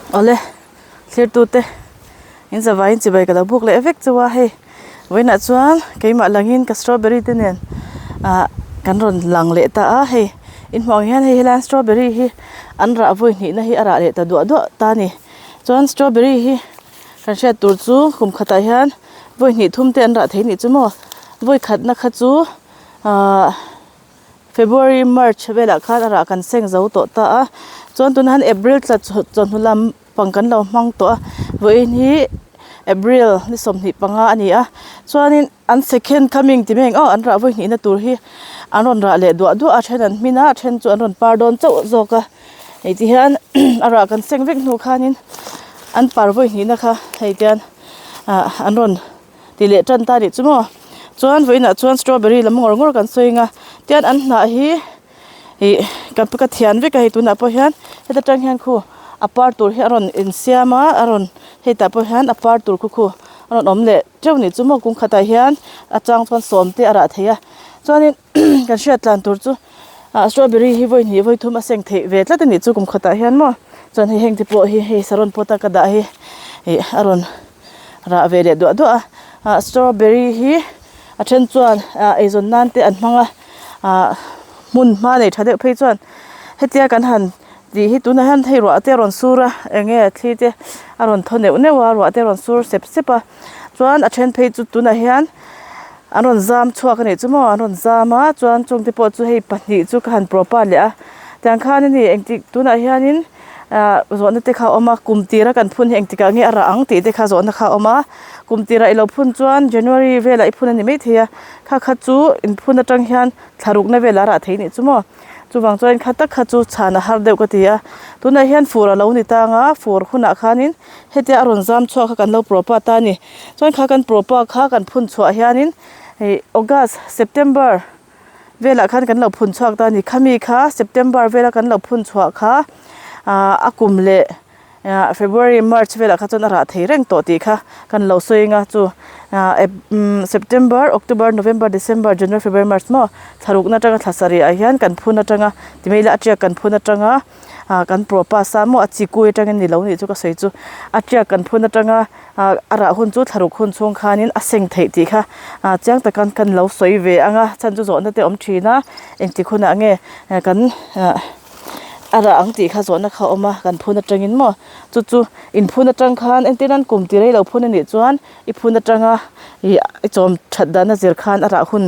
Awle thlirtute in zavaiin chibai ka lo buk leh vek chu a hei vawiinah chuan keimah langin ka strawberry te nen ah kan rawn lang leh ta a hei in hmuh ang hian hei helai strawberry hi an rah vawi hnihna hi a rah leh ta duah duah ta a ni chuan strawberry hi kan hriat tur chu kum khatah hian vawi hnih thum te an rah thei a nih chu maw vawi khatna kha chu ahh. February, March velah khan a rah kan seng zo tawh ta a, chuan tunah hian April thla chawhnu lam pang kan lo hmang tawh a, vawiin hi April ni 25 a ni a, chuanin an second coming ti mai ang aw an rah vawi hnihna tur hi an rawn rah leh duah duah a, then an hmin a, a then chu an rawn par dawn chauh zawk a, hei ti hian a rah kan seng vek hnu khanin an par vawi hnihna kha hei tian ah an rawn. Ti leh tan ta nih chu maw. Chuan vawiinah chuan strawberry lam ngawr ngawr kan sawi ang a, tian an hnah hi ih ka ka thian vek a hei tunah pawh hian heta tang hian khu a par tur hi a rawn insiam a a rawn hei tah pawh hian a par tur khu khu a rawn awm leh teuh nih chu maw kung khatah hian a chang chuan sawm te a rah thei a chuanin kan hriat tlan tur chu ah strawberry hi vawi hnih vawi thum a seng theih ve tlat a nih chu kum khatah hian maw chuan hei heng te pawh hi hei saron pawt a ka dah hi ih a rawn. rah ve leh duah duah a ah strawberry hi a then chuan ah eizawn nan te an hmang a ah hmun hma nei tha deuh phei chuan hetia kan han tih hi tunah hian hei ruah te a rawn sur a eng nge thli te a rawn thaw neuh neuh a ruah te a rawn sur sep sep a chuan a then phei chu tunah hian an rawn zam chhuak a nih chu maw an rawn zam a chuan chung te pawh chu hei pahnih chu ka han propa leh a tiang khan a ni engtik tunah hianin. Ahh zawhna te kha a awm a kum tira kan phun hi engtikah nge a rah ang tih te kha zawhna kha a awm a kum tirah ilo phun chuan January velah i phun a ni maithei a kha kha chu in phun atang hian thla rukna velah a rah thei nih chu maw chuvang chuan kha tak kha chu chhan a har deuh ka ti a tunah hian fur a lo ni tang a fur hunah khanin hetia a rawn zam chhuak kha kan lo propa ta a ni chuan kha kan propa kha kan phun chhuah hianin ih August September. Velah khan kan lo phun chhuak ta a ni. Khami kha September vela kan lo phun chhuah kha ah a kum leh ah February March velah kha chuan a rah thei reng tawh tih kha kan lo sawi anga chu ah September October November December January February March maw thlarukna atanga thla sarih ah hian kan phun atanga ti mai ila a tiak kan phun atanga ah kan propa sa maw a chi kui atangin ni lo nih chu ka sawi chu a tiak kan phun atanga ah a rah hun chu thlaruk hun chhung khanin a seng theih tih kha ah chiang takin kan lo sawi ve ang a chhan chu zawhna te a awm thin a engtik hunah nge kan ah a rah ang tih kha zawhna kha a awm a kan phun atangin maw chu chu in phun atang khan entir nan kum ti rei lo phun anih chuan i phun atanga ih i chawm that dan a zir khan a rah hun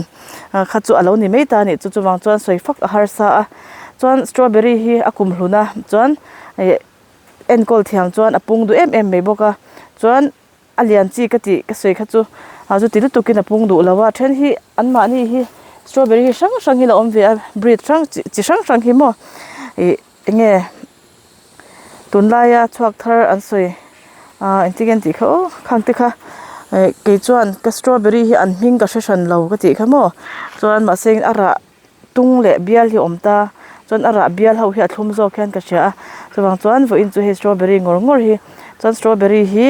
ah kha chu a lo ni mai ta a nih chu chuvang chuan sawi fak a harsa a chuan strawberry hi a kum hlun a chuan ih. Enkawl thiam chuan a pung duh em em mai bawk a chuan a lian chi ka tih ka sawi kha chu ah chuti lutukin a pung duh lo a then hi anmahni hi strawberry hi hrang hrang hi la awm ve a breed hrang chi chi hrang hrang hi maw ih eng nge tunlaia chhuak thar an sawi ah engtin nge an tih kha aw khang te kha eh kei chuan ka strawberry hi an hming ka hre hran lo ka tih kha maw chuan mahse a rah. Tung leh bial hi a awm ta chuan a rah bial ho hi a thlum zawk hian ka hria a chuvang chuan vawiin chu hei strawberry ngawr ngawr hi chuan strawberry hi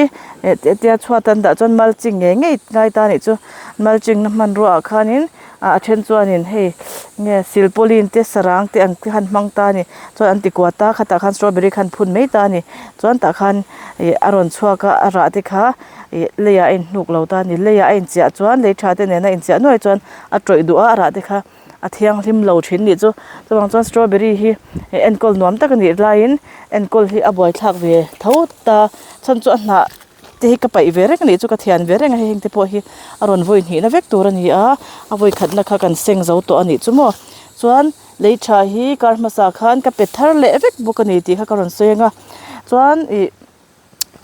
eh tia chhuat an dah chuan mulching ngei ngei ngai ta anih chu mulching na hmanrua ah khanin ah a then chuanin hei nge silpauline te sarang te ang te khan hmang ta a ni chuan an ti kuat a khatah khan strawberry khan phun mai ta a ni chuan tah khan ih a rawn chhuak a a rah te kha ih leiah a inhnuk lo ta a ni leiah a inchiah chuan lei tha te nena inchiah nuai chuan. A tawih duh a a rah te kha a thianghlim lo thin nih chu chuvang chuan strawberry hi enkawl nuam tak a nih laiin enkawl hi a buaithlak ve tho ta chhan chu a hnah te hi ka paih ve reng a nih chu ka thian ve reng a hei heng te pawh hi a rawn vawi hnihna vek tur a ni a a vawi khatna kha kan seng zo tawh a nih chu maw chuan lei tha hi kar hmasa khan ka pe thar leh vek bawk a ni tih kha ka rawn sawi ang a chuan ih.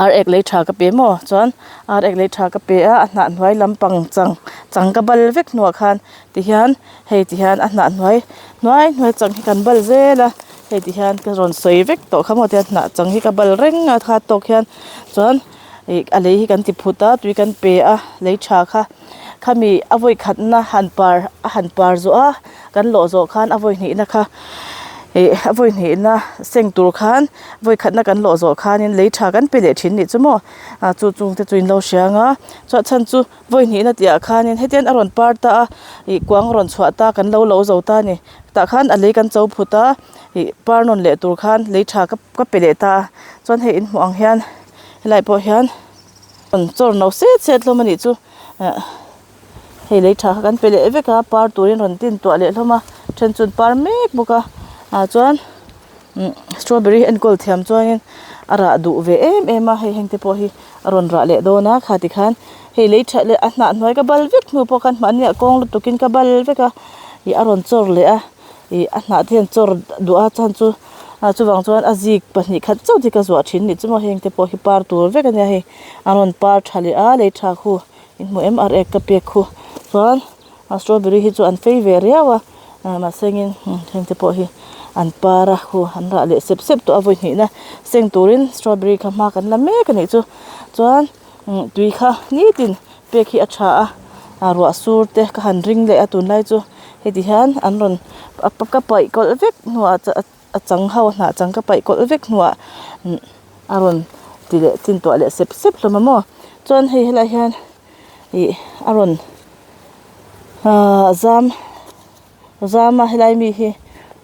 Ar ek lei tha ka pe maw chuan ar ek lei tha ka pe a a hnah hnuai lampang chang chang ka bal vek hnuah khan tihian hei tihian a hnah hnuai hnuai hnuai chang hi kan bal zel a hei tihian ka rawn sawi vek tawh kha maw tihian hnah chang hi ka bal reng a kha tawk hian chuan ih a lei hi kan ti phut a tui kan pe a lei tha kha khami a vawi khatna han par a han par zawh a kan lawh zawh khan a vawi hnihna kha. Ih a vawi hnihna seng tur khan vawi khatna kan lawh zawh khanin lei tha kan pe leh thin nih chu maw ah chu chung te chu in lo hria ang a chuan chhan chu vawi hnihna tih ah khanin hetian a rawn par ta a ih kuang a rawn chhuah ta kan lo lo zo ta a ni tah khan a lei kan cho phut a ih par nawn leh tur khan lei tha ka ka pe leh ta a chuan hei in hmuh ang hian helai pawh hian rawn chawr no set set hlawm a nih chu ah. Hei lei tha kha kan pe leh vek a par turin rawn tin tuah leh hlawm a then chuan par mek bawk a ah chuan umm strawberry enkawl thiam chuanin a rah duh ve em em a hei heng te pawh hi a rawn rah leh dawn a kha tikhan hei lei tha leh a hnah hnuai ka bal vek hnu pawh khan mahni ah kawng lutuk in ka bal vek a ih a rawn chawr leh a ih a hnah te hian chawr duh a chhan chu ah chuvang chuan a zik pahnih khat chauh te ka zuah thin a nih chu maw heng te pawh hi par tur vek a nia hei a rawn par tha leh a lei tha khu. In hmu em ar ek ka pek khu chuan a strawberry hi chu an fei ve riau a ah mahse engin heng te pawh hi an par a khu an rah leh sep sep tawh a vawi hnihna seng turin strawberry kha hma kan la mek a nih chu chuan tui kha nitin pek hi a tha a ah ruah sur te ka han ring leh a tunlai chu heti hian an rawn ka paih kawlh vek hnuah a chang ho a hnah chang ka paih kawlh vek hnuah a rawn ti leh chin tuah leh sep sep hlawm a maw chuan hei helaiah hian ih a rawn ahh zam zam a helai mi hi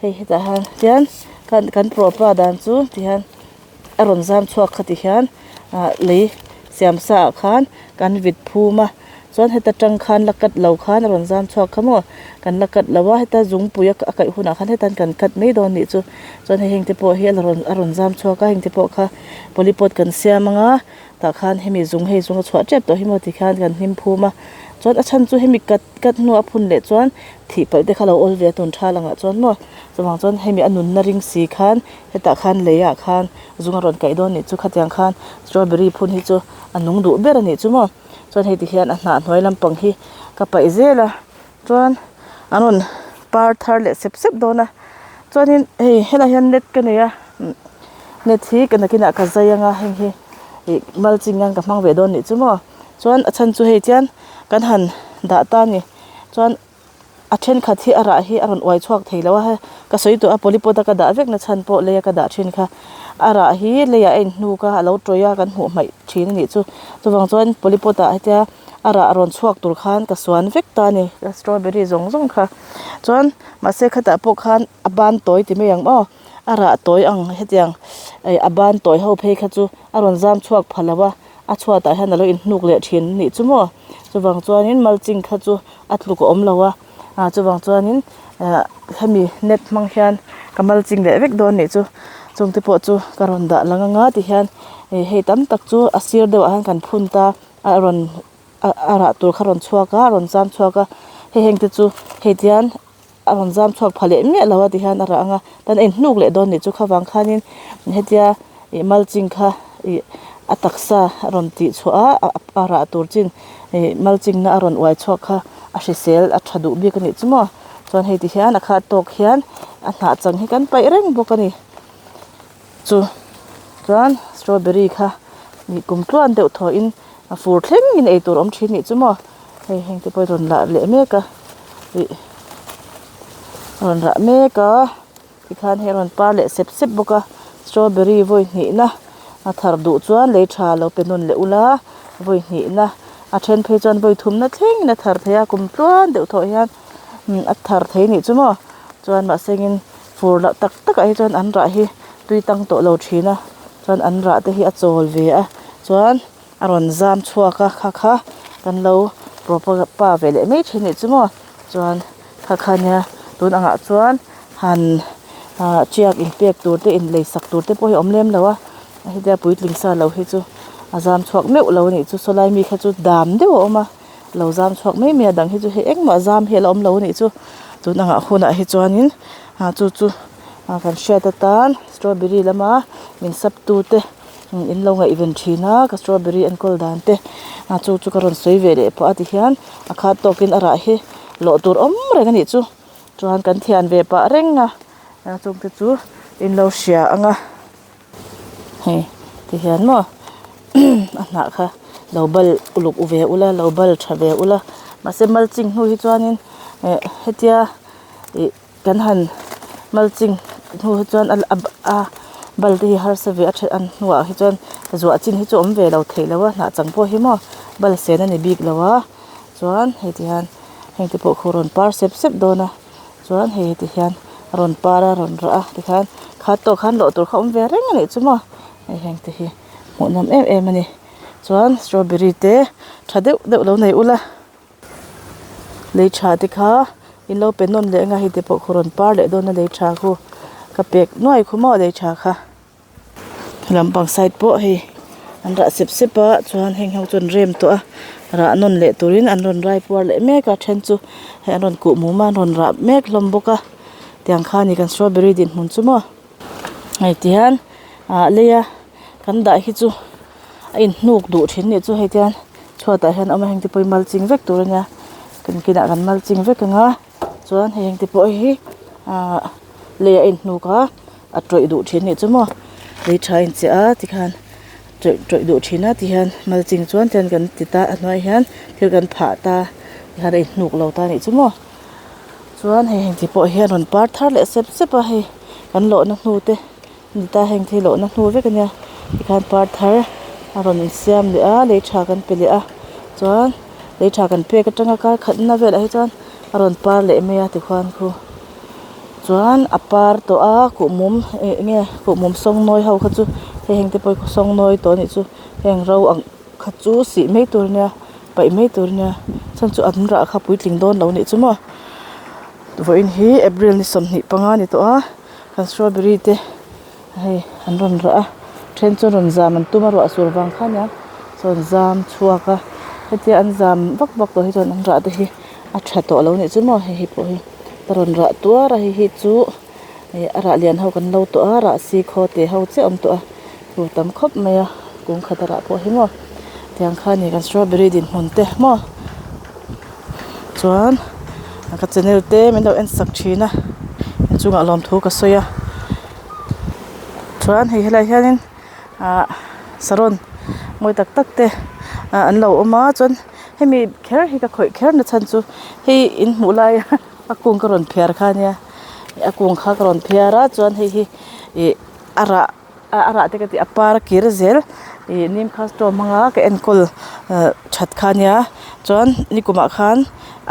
hei hetah hian tian kan kan propa dan chu ti hian a rawn zam chhuak kha ti hian ah lei siam sa ah khan kan vit phum a chuan heta tang khan la cut lo khan a rawn zam chhuak kha maw kan la cut lo a heta zungpui a kaih hunah khan hetan kan cut mai dawn nih chu chuan hei heng te pawh hi a la rawn a rawn zam chhuak a heng te pawh kha polypot kan siam anga tah khan hemi zung hei zung a chhuah tep tawh hi maw tikhian kan hnim phum a chuan a chhan chu hemi cut cut hnuah a phun leh chuan thih palh te kha lo awl ve a tun tha langah chuan maw chuvang chuan hemi a nunna ring si khan hetah khan lei ah khan zung a rawn kaih dawn nih chu khatiang khan strawberry phun hi chu a nung duh ber a nih chu maw chuan hei ti hian a hnah hnuai lampang hi ka paih zel a chuan an rawn par thar leh sep sep dawn a chuanin hei helaiah hian net ka nei a net hi ka nakinah ka zai anga heng hi ih mulching nan ka hmang ve dawn nih chu maw chuan a chhan chu hei chian kan han dah ta a ni chuan. A thenkhat hi a rah hi a rawn uai chhuak thei lo a hei ka sawi tawh a polypod a ka dah vek na chhan pawh lei a ka dah thin kha a rah hi leiah a inhnuk a a lo tawih a kan hmuh hmaih thin a nih chu chuvang chuan polypod ah hetia a rah rawn chhuak tur khan ka suan vek ta a ni ka strawberry zawng zawng kha chuan mahse khatah pawh khan a ban tawi ti mai ang aw a rah tawi ang hetiang ih a ban tawi ho phei kha chu a rawn zam chhuak pha lo a a chhuatah hian a lo inhnuk leh thin a nih chu maw chuvang chuanin mulching kha chu a tluk a awm lo a ah chuvang chuanin ah hemi net hmang hian ka mulching leh vek dawn nih chu chung te pawh chu ka rawn dah lang anga ti hian ih hei tam tak chu a sir deuh ah hian kan phun ta a rawn a rah tur kha a rawn chhuak a a rawn zam chhuak a hei heng te chu hei tihian a rawn zam chhuak pha leh miah lo a ti hian a rah ang a tan a inhnuk leh dawn nih chu khavang khanin hetia ih mulching kha ih a taksa a rawn tih chhuah a a rah tur chin ih mulching na a rawn uai chhuak kha a hrisel a tha duh bik a nih chu maw chuan hei ti hian a khat tawk hian a hnah chang hi kan paih reng bawk a ni chu chuan strawberry kha ih kum tluan deuh thaw in a fur thleng in eitur awm thin nih chu maw. Hei heng te pawh hi rawn lah leh mek a ih a rawn rah mek a tikhan hei a rawn par leh sep sep bawk a strawberry vawi hnihna a thar duh chuan lei tha lo pe nawn leh ula vawi hnihna a then phei chuan vawi thumna thlengin a thar thei a kum tluan deuh thawh hian a thar thei anih chu maw chuan mahse engin fur loh tak tak ah hi chuan an rah hi tui tang tawh lo thin a chuan an rah te hi a chawl ve a chuan. A rawn zam chhuak a kha kha kan lo pa ve leh mai thin nih chu maw chuan kha kha nia tun angah chuan han ah tiak inpek tur te inlei sak tur te pawh hi a awm lem lo a hetia puitling sa lo hi chu a zam chhuak meuh lo a nih chu sawlai mi kha chu dam deuh a awm a lo zam chhuak mai mai a dang hi chu hei engmah zam hi a la awm lo a nih chu tun angah hunah hi chuanin ah chu chu ah kan hriat atan strawberry lama min sap tu te. In lo ngaihven thin a ka strawberry enkawl dan te a chu chu ka rawn sawi ve leh pawh a ti hian a khat tawkin a rah hi lawh tur awm reng a nih chu chuan kan thian ve pah reng a chung te chu in lo hria ang a hei ti hian maw a hnah kha lo bal uluk ve ula lo bal tha ve ula mahse mulching hnu hi chuanin eh hetia ih. Kan han mulching hnu hi chuan a a bal te hi harsa ve a then an hnuah hi chuan zuah chin hi chu awm ve lo theih lo a hnah chang pawh hi maw bal sen a ni bik lo a chuan hei ti hian heng te pawh khu rawn par sep sep dawn a chuan hei ti hian a rawn par a rawn rah a tikhan kha tawk khan lawh tur kha awm ve reng a nih chu maw hei heng te hi hmuhnawm em em a ni chuan strawberry te tha deuh deuh lo nei ula. Lei tha te kha in lo pe nawn leh anga hei te pawh khu rawn par leh dawn a lei tha khu ka pek nuai khu maw lei tha kha lampang side pawh hei an rah sep sep a chuan heng ho chu an rem tawh a rah nawn leh turin an rawn rai puar leh mek a then chu hei an rawn kuh mum a an rawn rah mek hlawm bawk a tiang kha a ni kan strawberry dinhmun chu maw hei tihian ah leia kan dah hi chu. a inhnuk duh thin nih chu hei tian chhuatah hian a awm a heng te pawh hi mal ching vek tur a nia kan kinah kan mal ching vek ang a chuan hei heng te pawh hi ahh lei a inhnuk a a tawih duh thin nih chu maw lei tha a inchiah a tikhan tawih tawih duh thin a tihian mal ching chuan tian kan ti ta a hnuaiah hian thil kan phah ta tikhan a inhnuk lo ta a nih chu maw chuan hei heng te pawh hian rawn par thar leh sep sep a hei kan lawhna hnu te. Ni ta heng thil lohna hnu vek ania tikhan par thar a rawn insiam leh a lei tha kan pe leh a chuan lei tha kan pek atanga kar khatna velah hi chuan a rawn par leh mai a tikhuan khu chuan a par tawh a kuhmum eh eng nge kuhmum sawngnawi ho kha chu hei heng te pawh hi sawngnawi tawh anih chu heng ro ang kha chu sih mai tur ania paih mai tur ania chhan chu an rah kha puitling dawn lo anih chu maw vawiin hi april ni 25 a ni tawh a. Kan strawberry te hei an rawn rah a then chu rawn zam an tum a ruah sur vang kha ania chuan zam chhuak a hetia an zam vak vak tawh hi chuan an rah te hi a tha tawh lo anih chu maw hei hi pawh hi a rawn rah tuar a hei hi chu ih a rah lian ho kan lo tawh a rah si khaw te ho chiah a awm tawh a tur tam khawp mai a kung khat a rah pawh hi maw tiang kha a ni kan strawberry dinhmun te maw. Chuan ka channel te min lo en sak thin a inchungah lawmthu ka sawi a chuan hei helaiah hianin ahh saron mawi tak tak te ah an lo awm a chuan hemi kher hi ka khawih kher na chhan chu hei in hmuh lai a kung ka rawn phiar kha ania a kung kha ka rawn phiar a chuan hei hi ih a rah. a rah te ka tih a par a kir zel ih nim kha straw hmanga ka enkawl ah that kha ania chuan nikumah khan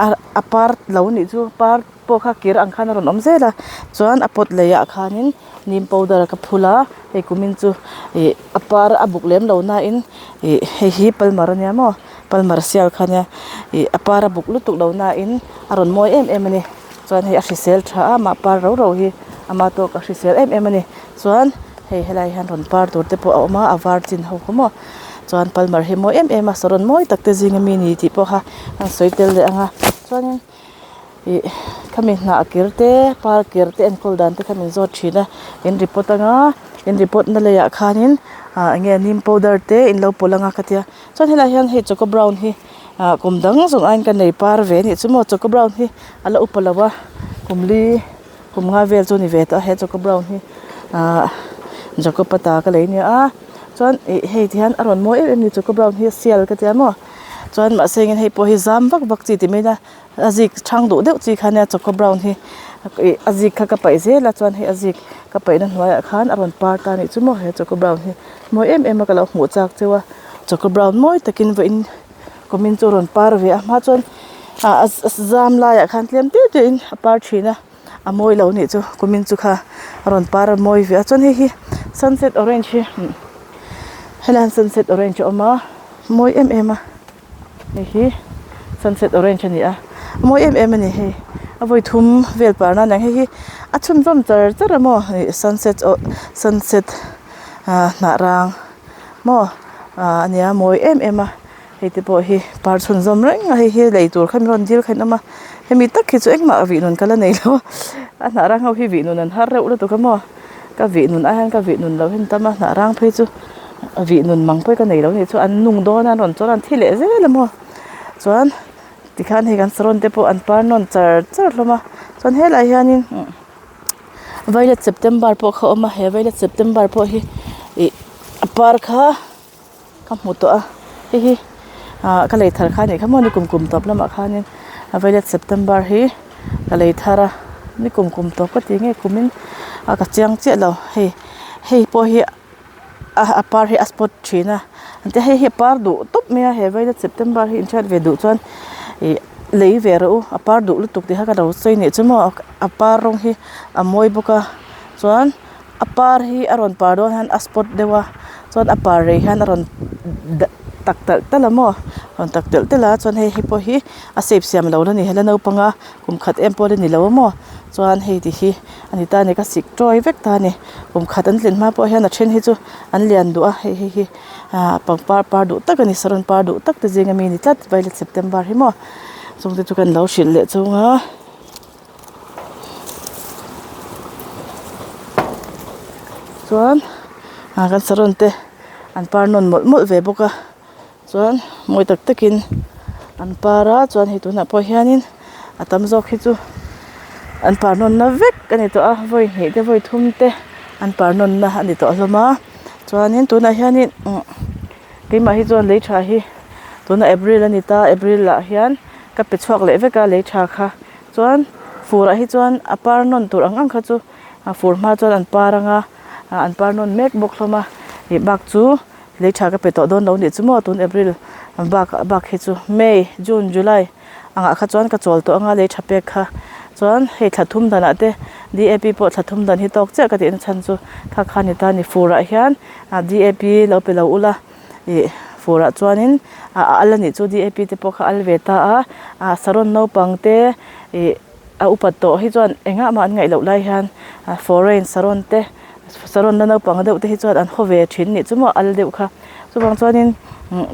a a par lo nih chu par pawh kha kir ang khan a rawn awm zel a chuan a pot lei ah khanin nim powder ka phul a hei kumin chu ih a par a buk lem lo na in ih hei hi palmar ania maw palmar sial kha ania ih a par a buk lutuk lo na in a rawn mawi em em a ni chuan hei a hrisel tha a amah par rau rau hi ama tawk a hrisel em em a ni. Chuan hei helai hian rawn par tur te pawh a awm a a var chin ho kha maw chuan palmar hi mawi em em a saron mawi tak te zing ami ni tih pawh kha an sawi tel leh ang a chuanin ih khami hnah kir te par kir te enkawl dan te kha min zawt thin a in report anga in report na leiah khanin ah eng nge neem powder te in lo pawlh anga ka tia chuan helaiah hian hei choco brown hi ah kum dang zawng aiin ka nei par ve a nih chu maw choco brown hi a la upa lo a kum li. Kum nga vel chu a ni ve tawh a he choco brown hi ahh Jacob-a ta ka lei nia a chuan ih hei ti hian a rawn mawi em em a ni choco brown hi a sial ka tia maw chuan mahse engin hei pawh hi zam vak vak chi ti mai ila a zik chhang duh deuh chi kha nia choco brown hi ih a zik kha ka paih zel a chuan hei a zik ka paihna hnuaiah khan a rawn par ta a nih chu maw he choco brown hi mawi em em a ka lo hmuh chak cheu a choco brown mawi takin vawiin. Kumin chu rawn par ve a hma chuan ah a zam laiah khan tlem te te in a par thin a a mawi lo nih chu kumin chu kha a rawn par a mawi ve a chuan hei hi sunset orange hi helai hian sunset orange a awm a mawi em em a hei hi sunset orange a ni a a mawi em em a ni hei a vawi thum vel par nan ang hei hi a chhunzawm char char a maw ih sunset aw sunset ah hnah rang. Maw ah ania mawi em em a hei te pawh hi par chhunzawm reng a hei hi lei tur kha min rawn dil kha in awm a hemi tak hi chu engmah vih nun ka la nei lo a a hnah rang ho hi vih nun an har reuh lutuk a maw ka vih nun ai hian ka vih nun loh hi an tam a hnah rang phei chu vih nun mang pawh hi ka nei lo a nih chu an nung dawn a an rawn chawl a an thi leh zel a maw chuan tikhian hei kan saron te pawh an par nawn char char hlawm a chuan helaiah hianin. Violet september pawh kha a awm a he violet september pawh hi ih a par kha ka hmu tawh a hei hi ah ka lei thar kha a nih kha maw ni kum kum tawp lamah khanin violet september hi ka lei thar a ni kum kum tawp ka ti nge kumin. a ka chiang chiah lo hei hei pawh hi a par hi a spot thin a tia hei hi a par duh tawp mai a he violet september hi in hriat ve duh chuan ih lei ve rawh u a par duh lutuk tih kha ka lo sawi nih chu maw a par rawng hi a mawi bawk a chuan a par hi a rawn par dawn hian a spot deuh a chuan a par rei hian a rawn tak talh talh a maw rawn tak telh telh a chuan hei hi pawh hi a shape siam lo la ni he la naupang a kum khat em pawh la ni lo a maw chuan hei ti hi a ni ta a ni ka sik tawi vek ta a ni kum khat an tlin hma pawh hian a then hi chu an lian duh a hei hei hi ah pangpar par duh tak a ni saron par duh tak te zing ami ni tlat violet september hi maw chung te chu kan lo hrilh leh chung a. Chuan ah kan saron te an par nawn mawlh mawlh ve bawk a chuan mawi tak takin an par a chuan hei tunah pawh hianin a tam zawk hi chu an par nawn na vek a ni tawh a vawi hnih te vawi thum te an par nawn na a ni tawh hlawm a chuanin tunah hianin umm keimah hi chuan lei tha hi tunah april a ni ta april ah hian ka pe chhuak leh vek a lei tha kha. Chuan furah hi chuan a par nawn tur ang ang kha chu a fur hma chuan an par ang a an par nawn mek bawk hlawm a ih bak chu lei tha ka pe tawh dawn lo nih chu maw tun april bak bak hi chu may june july angah kha chuan ka chawl tawh ang a lei tha pek kha chuan hei thla thum danah te D A P pawh thla thum dan hi tawk chiah ka tihna chhan chu kha kha ni ta a ni furah hian D A P lo pe lo ula. Ih furah chuanin a al a nih chu D A P te pawh kha al ve ta a ah saron naupang te ih a upat tawh hi chuan engah mah an ngaih loh lai hian foreign saron te saron la naupang deuh te hi chuan an haw ve thin nih chu maw al deuh kha chuvang chuanin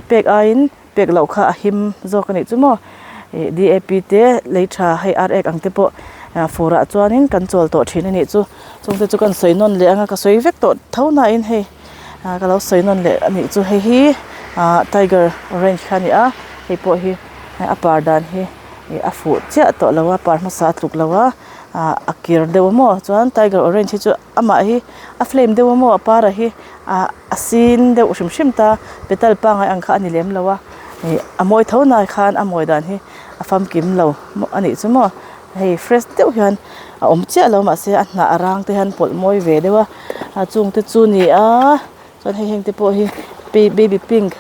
pek aiin pek loh kha a him zawk a nih chu maw ih D A P te lei tha hei ar ek ang te pawh furah chuanin kan chawl tawh thin a nih chu chungte chu kan sawi nawn leh ang a ka sawi vek tawh tho nain hei. Ah ka lo sawi nawn leh a nih chu hei hi ah tiger orange kha a ni a hei pawh hi a par dan hi ih a fuh chiah tawh lo a par hmasa a tluk lo a ah a kir deuh a maw chuan tiger orange hi chu amah hi a flame deuh a maw a par a hi ah a sin deuh hrim hrim ta petal pangai ang kha a ni lem lo a ih a mawi tho nai khan a mawi dan hi a famkim lo a nih chu maw hei fresh deuh hian a awm chiah lo mahse a hnah a rang te hian pawlh mawi ve deuh a a chung te chu ni a chuan hei heng te pawh hi baby pink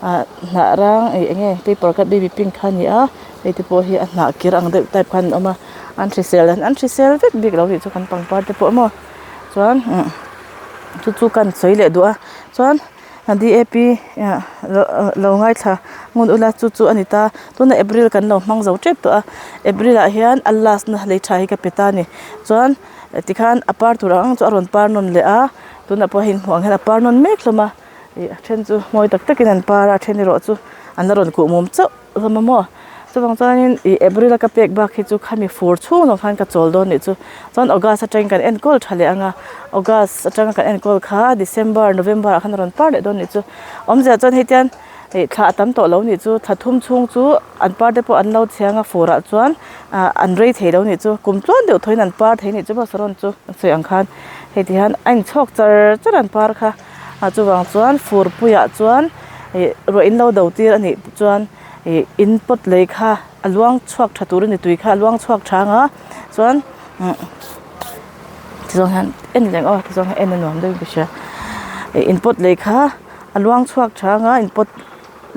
ah hnah rang ih eng nge paper cut baby pink kha a ni a hei te pawh hi a hnah kir ang deuh type khan an awm a an hrisel an hrisel vek bik lo tih chu kan pangpar te pawh maw chuan chu chu kan sawi leh duh a chuan. D A P lo ngaithla ngun ula chu chu a ni ta tunah april kan lo hmang zo tep tawh a april ah hian a last na lei tha hi ka pe ta a ni chuan tikhan a par tur ang ang chu a rawn par nawn leh a tunah pawh hei hmuh ang hian a par nawn mek hlawm a ih a then chu mawi tak takin an par a a then erawh chu an la rawn kuh mum chauh hlawm a maw chuvang chuanin ih april a ka pek bak hi chu khami fur chhung lo khan ka chawl dawn nih chu chuan august atangin kan enkawl tha leh ang a august atanga kan enkawl kha december november ah khan a rawn par leh dawn nih chu awmzia chuan hei tian ih thla a tam tawh lo nih chu thla thum chhung chu an par te pawh an lo chhiang a fur ah chuan ah an rei thei lo nih chu kum tluan deuh thaw in an par thei nih chu maw saron chu an sawi ang khan hei ti hian a inchhawk char char an par kha ah chuvang chuan fur puiah chuan ih ruah in lo do tir a nih chuan ih in pot lei kha a luang chhuak tha tur a ni tui kha a luang chhuak tha ang a chuan umm tizawng hian en leh ang aw tizawng hian en a nuam deuhin ka hria ih in pot lei kha a luang chhuak tha ang a in pot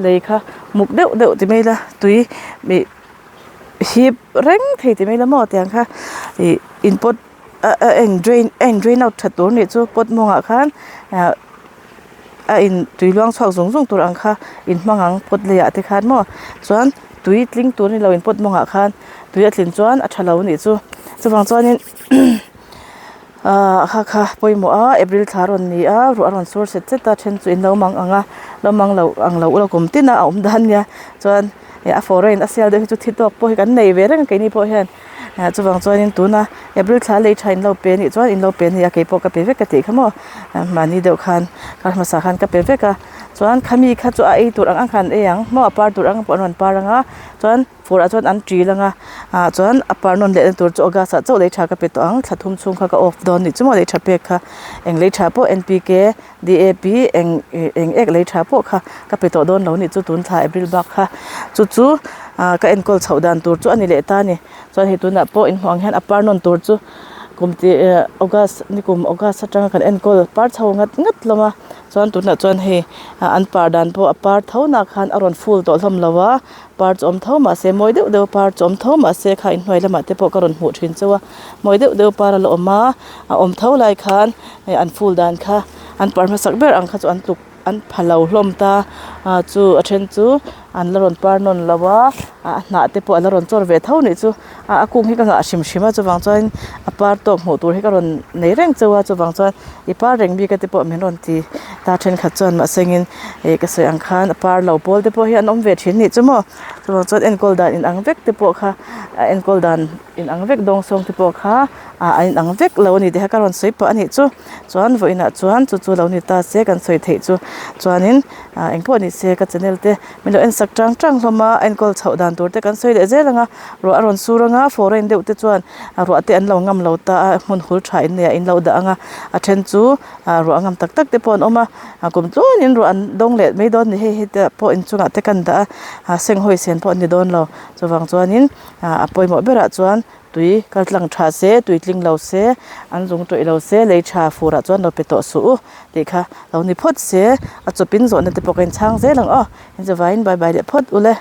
lei kha muk deuh deuh ti mai ila tui ih hip reng thei ti mai ila maw tiang kha ih in pot a a in drain a in drain out tha tur nih chu pot mawngah khan ah a in tui luang chhuak zung zung tur ang kha in hmang ang pot leiah te khan maw chuan tui tling tur ni lo in pot mawngah khan tui a tlin chuan a tha lo a nih chu chuvang chuanin ah kha kha pawimawh a april thla a rawn ni a ruah a rawn sur set set a then chu in lo mang ang a lo mang lo ang lo ula kum tin a a awm dan nia chuan a foreign a sial deuh hi chu thi tawk pawh hi kan nei ve reng a keini pawh hian. Ah chuvang chuanin tuna april thla lei tha in lo pe anih chuan in lo pe ania keipawh ka pe vek ka tih kha maw mahni deuh khan kar hmasa khan ka pe vek a chuan khami kha chu a ei tur ang ang khan an ei ang maw a par tur ang ang pawh an rawn par ang a chuan fur ah chuan an ṭil ang a ah chuan a par nawn leh na tur chu august ah chauh lei tha ka pe tawh ang thla thum chhung kha ka off dawn anih chu maw lei tha pek kha eng lei tha pawh N P K D A P eng eng ek lei tha pawh kha ka pe tawh dawn lo anih chu tun thla april bak kha chu chu ah ka enkawl chhoh dan tur chu a ni leh ta a ni chuan hei tunah pawh inhmuh ang hian a par nawn tur chu. kum tih eh august nikum august atanga kan enkawl par chho ngat ngat hlawm a chuan tunah chuan hei ah an par dan pawh a par tho nak khan a rawn full tawh hlawm lo a par chu awm tho mahse mawi deuh deuh par chu awm tho mahse kha inhnuai lamah te pawh ka rawn hmuh thin chauh a mawi deuh deuh par a la awm a a awm tho lai khan hei an full dan kha an par hmasak ber ang kha chu an tluk an pha lo hlawm ta ah chu a then chu an la rawn par nawn lo a a hnah te pawh a la rawn chawr ve tho nih chu a a kung hi ka nghah hrim hrim a chuvang chuan a par tawk hmuh tur hi ka rawn nei reng chauh a chuvang chuan i par reng bik a te pawh min rawn ti ta thenkhat chuan mahse engin ih ka sawi ang khan a par lo pawl te pawh hi an awm ve thin nih chu maw chuvang chuan enkawl dan inang vek te pawh kha a enkawl dan inang vek dawngsawng te pawh kha ah a inang vek lo a ni tih kha ka rawn sawi pah a nih chu. Chuan vawiinah chuan chu chu lo ni ta se kan sawi theih chu chuanin ah engpawh ni se ka channel te min lo en sak tang tang hlawm a enkawl chhoh dan tur te kan sawi leh zel ang a ruah a rawn sur ang a foreign deuh te chuan ruah te an lo ngam lo ta a hmun hul tha in nei ah in lo dah ang a a then chu ah ruah ngam tak tak te pawh an awm a ah kum tluanin ruah an dawng leh mai dawn a ni hei heta pawh inchungah te kan dah a ah senghawi sen pawh an ni dawn lo chuvang chuanin ah a pawimawh berah chuan. Tui kal tlang tha se, tui tling lo se, an zung tawih lo se, lei tha furah chuan lo pe tawh suh u tih kha lo ni phawt se, a chawpin zawhna te pawh ka inchhang zel ang aw, inchuvangin bye bye leh phawt u le.